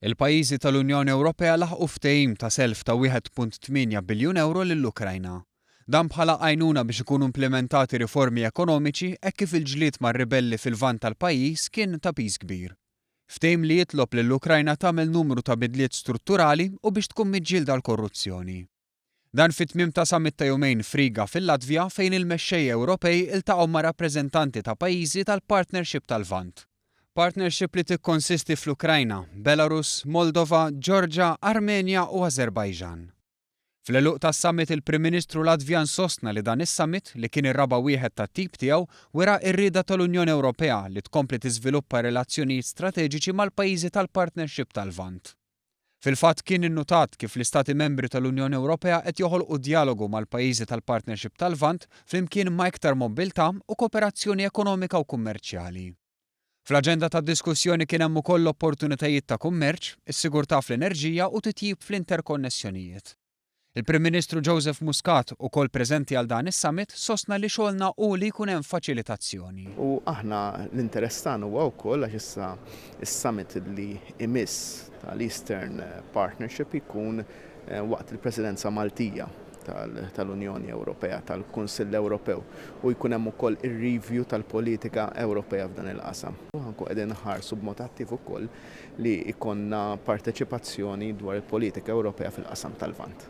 Il-pajjiżi tal-Unjoni Ewropea laħqu ftehim ta' self ta' 1.8 biljun ewro lill-Ukrajna. Dan bħala għajnuna biex ikunu implimentati riformi ekonomiċi hekk kif il-ġlied mar-ribelli fil-Lvant tal-pajjiż kien ta' piż kbir. Ftehim li jitlob lill-Ukrajna tagħmel numru ta' bidliet strutturali u biex tkun miġġielda l-korruzzjoni. Dan fi tmiem ta' summit ta' jumejn f'Riga fil-Latvja fejn il-mexxejja Ewropej iltaqgħu ma' rappreżentanti ta' pajjiżi tal-Partnership tal-Lvant. Partnership li tikkonsisti fl-Ukrajna, Belarus, Moldova, Georgia, Armenja u Azerbaijan. Fl-għeluq tas-summit il-Prim Ministru Latvjan sostna li dan is-summit, li kien ir-raba' wieħed tat-tip tiegħu, wera r-rieda tal-Unjoni Ewropea li tkompli tiżviluppa relazzjonijiet strateġiċi mal-pajjiżi tal-Partnership tal-Lvant. Fil-fatt kien innutat kif l-Istati Membri tal-Unjoni Ewropea qed joħolqu djalogu mal-pajjiżi tal-Partnership tal-Lvant flimkien ma' iktar mobbiltà u kooperazzjoni ekonomika u kummerċjali. Fl-aġenda tad-diskussjoni kien hemm ukoll l-opportunitajiet ta' kummerċ, is-sigurtà fl-enerġija u titjib fl-interkonnessjonijiet. Il-Prim Ministru Joseph Muscat, ukoll preżenti għal dan is-summit, sostna li xogħolna hu li jkun hemm faċilitazzjoni. U aħna l-interess tagħna huwa wkoll għax issa s-summit li jmiss tal-Eastern Partnership jkun waqt il-Presidenza Maltija tal-Unjoni Ewropea, tal-Kunsill Ewropew u jkun hemm ukoll ir-review tal-politika Ewropea f'dan il-qasam. U ħa nkunu qegħdin nħarsu b'mod attiv ukoll li jkollna parteċipazzjoni dwar il-politika Ewropea fil-qasam tal-Lvant.